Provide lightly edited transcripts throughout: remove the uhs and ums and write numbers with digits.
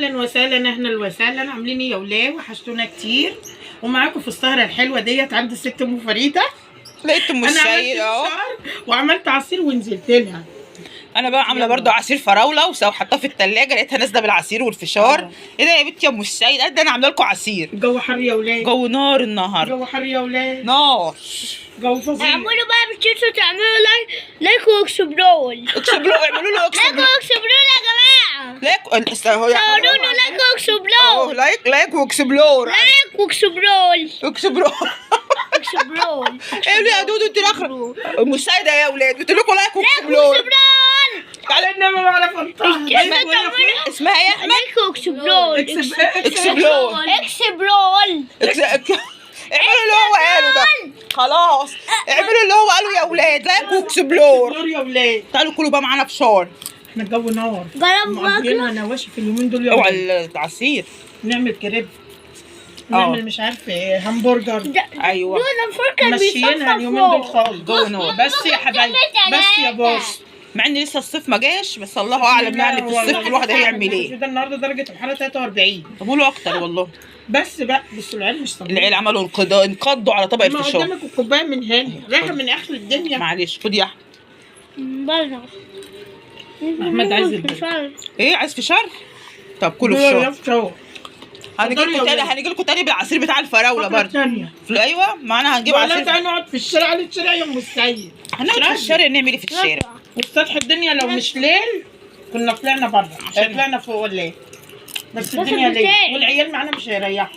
اهلا وسهلا، اهلا وسهلا. عاملين ايه يا ولاد؟ وحشتونا كتير، ومعاكم في السهرة الحلوة ديت عند الست ام فريدة. لقيت ام انا عملت السيد اهو. فشار وعملت عصير ونزلت لها. انا بقى عامله برضو عصير فراوله وحطاه في التلاجة، لقيتها نازله بالعصير والفشار. ايه ده يا بنتي يا ام السيد؟ قد انا عامله لكم عصير. الجو حر يا ولاد، جو نار النهارده، الجو حر يا ولاد، نار. جو فظيع. اعملوا بقى بتشوفوا تعملوا like like و explore. explore، اعملوا له like explore. و explore يا جماعة. like هو صوروا له like اهو و explore. like like و explore. like و explore. explore. explore. ايه يا دودو انت الاخر ام السيد يا ولاد، قلت لكم like like و explore. و explore. تعالى انما بعرف انطقها. اسمها ايه يا احمد؟ like و explore. explore. explore. اعملوا اللي هو قاله ده، خلاص اعملوا اللي هو قاله يا ولاد، like و explore. explore يا ولاد. تعالوا كلوا بقى معانا فشار. احنا الجو نار، جربوا مقضيينها نواشف اليومين دول يا اوعى ولاد. العصير. نعمل كريب، نعمل مش عارف ايه، همبرجر. ايوه. دول الفرن ماشيينها اليومين دول خالص. جو نار. بس يا حبايبي، بس يا boss. مع ان لسه الصيف ما جاش، بس الله اعلم يعني في الصيف الواحد هيعمل ايه. ده النهارده درجه الحرارة 43. طب قولوا اكتر والله. بس بقى، بس العيال مش طبيعي. العيال عملوا انقضاء، انقضوا على طبق ما الفشار. قدامك الكوباية من هنا رايحة من اخر الدنيا. معلش خد يا احمد. بره. أحمد عايز البرجر. ايه عايز فشار؟ طب كلوا فشار. فشار. هنجي لكم اتفضلوا يا تاني، ولاد. هنجي لكم تاني بالعصير بتاع الفراوله برضه. ثانية. ايوه معانا هنجيب ولا عصير. تعالى نقعد في الشارع، على الشارع يا ام السيد. هنقعد في الشارع نعمل ايه في الشارع؟ والسطح الدنيا لو مش ليل كنا طلعنا بره، طلعنا فوق ولا ايه؟ بس الدنيا ليل بتاعي. والعيال معانا مش هيريحوا.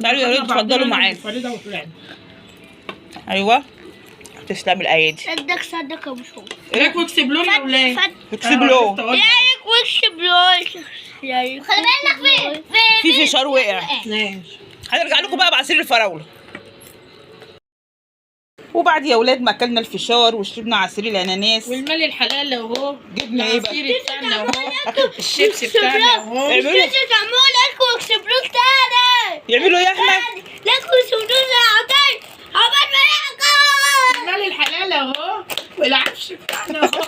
تعالوا يا ولاد اتفضلوا معانا. فريدة وطلعنا. ايوه تسلم الايادي. صدق صدق يا ابو شوق. like و explore يا ولاد. explore. like و explore. like. خلي بالك في في فشار وقع. ماشي. هنرجع لكم بقى بعصير الفراوله. وبعد يا ولاد ما اكلنا الفشار وشربنا عصير الاناناس والمال الحلال اهو. جبنا ايه بقى؟ العصير بتاعنا اهو، الشيبس بتاعنا اهو. اعملوا تعملوا like و explore تاني. يعملوا ايه يا احمد؟ like و explore يا عطار عقبال ما يعقل. المال الحلال اهو والعفش بتاعنا اهو.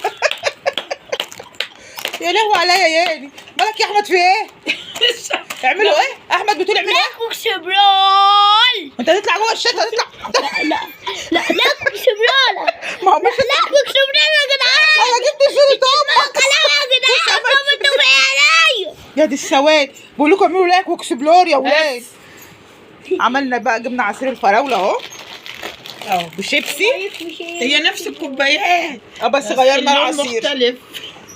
يا لهوي عليا يا ياني، مالك يا احمد في ايه؟ اعملوا ايه؟ احمد بتقول اعملوا ايه؟ like و explore. انت هتطلع جوه الشتا هتطلع. لا لا like و explore. ما هو مش like و explore يا جدعان. انا جبت صورة امك. كلام يا جدعان، انتوا عليا. يا دي السواد، بقول لكم اعملوا like و explore يا ولاد. عملنا بقى جبنا عصير الفراوله اهو اهو. وشيبسي. هي نفس الكوبايات اه بس غيرنا اللون العصير. مختلف.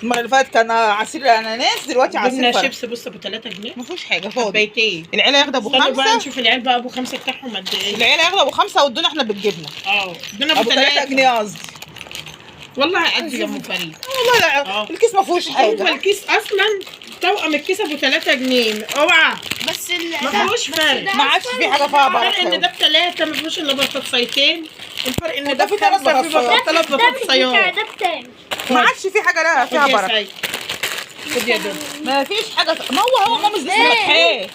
المرة اللي فاتت كان عصير الاناناس، دلوقتي عصير جبنا فراوله. شيبس بص ابو 3 جنيه ما فيهوش حاجة فاضي. كوبايتين. العيلة ياخده ابو استنوا بقى خمسة. نشوف العيال بقى ابو خمسة بتاعهم قد ايه. العيلة ياخده ابو خمسة وادونا احنا بالجبنه. اه ادونا ابو 3 جنيه قصدي. والله قد يا ام فريد. والله لا الكيس ما فيهوش هو حاجة. الكيس اصلا توأم الكيس ابو 3 جنيه اوعى. بس ما فيهوش فرق. ما عادش في حاجة فيها الفرق ان بركة. ده بثلاثة ما فيهوش الا بطاطسيتين. الفرق ان وده ده فيه تلات بخمسة في بطاطسيات. ثلاث بطاطسيات. ده بتاعي. ما عادش في حاجة لا فيها خد يا بركة. سيد، خد يا دودو. ما فيش حاجة ما هو هو مامز لسه فاتحاه.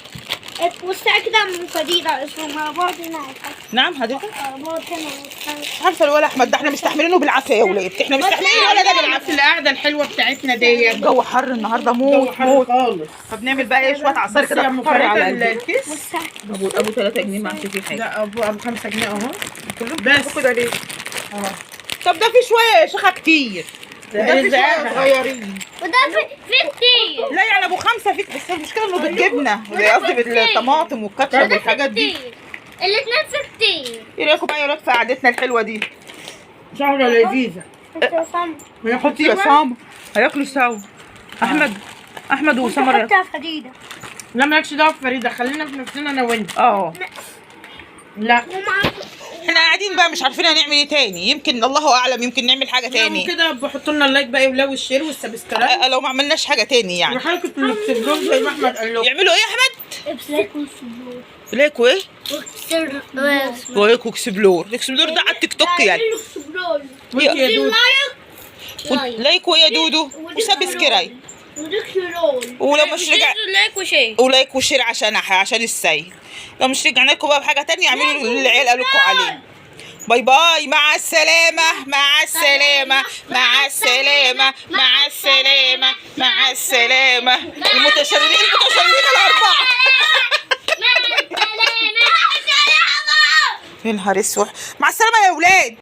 وسع كده من فريدة اسمه مع بعض هنا. نعم حضرتك. بعض هنا. مش عارفه الولا احمد ده احنا مستحملينه بالعافية يا ولاد، احنا مستحملين الولا ده بالعافية. في القعدة الحلوة بتاعتنا ديت. الجو حر النهارده الجو موت حر موت. خالص. طب نعمل بقى ايه شوية عصير بس يا كده ام تحر فريدة على قلبي. الكيس وسع. ابو 3 جنيه ما عادش فيه حاجة. لا ابو 5 جنيه اهو. كلهم بس. كده ليه؟ اه طب ده في شوية يا شيخه كتير، وده في شوية صغيرين. وده في كتير. لا يعني ابو خمسة فيك، بس المشكلة انه بالجبنه، قصدي بالطماطم والكاتشب والحاجات دي. الاثنين في كتير. ايه رايكم بقى يا ولاد في قعدتنا الحلوة دي؟ سهره لذيذة. حطي يا سامر هياكلوا سوا. احمد احمد وسمر. حطها فريدة. لا مالكش دعوه بفريده، خلينا في نفسنا انا وانت. اه لا احنا قاعدين بقى مش عارفين هنعمل ايه تاني، يمكن الله اعلم يمكن نعمل حاجة تاني. كده بحط لنا ال like بقى ولو ال share وال subscribe. لو ما عملناش حاجة تاني يعني. وحركه ال explore زي ما احمد قال لكم. يعملوا ايه يا احمد؟ like و explore. like وايه؟ و explore. like و explore، ال explore ده على التيك توك يعني. explore. وانت يا دودو like. like ويا دودو و subscribe. و explore. ولو مش رجع like و share. و like و share عشان السيد. لو مش رجعنا لكم بقى بحاجة تانية اعملوا اللي العيال قالوا لكم عليه. bye bye، مع السلامة، مع السلامة، مع السلامة، مع السلامة، مع السلامة. المتشردين، المتشردين الأربعة. مع السلامة. يا نهار اسود. مع السلامة يا ولاد.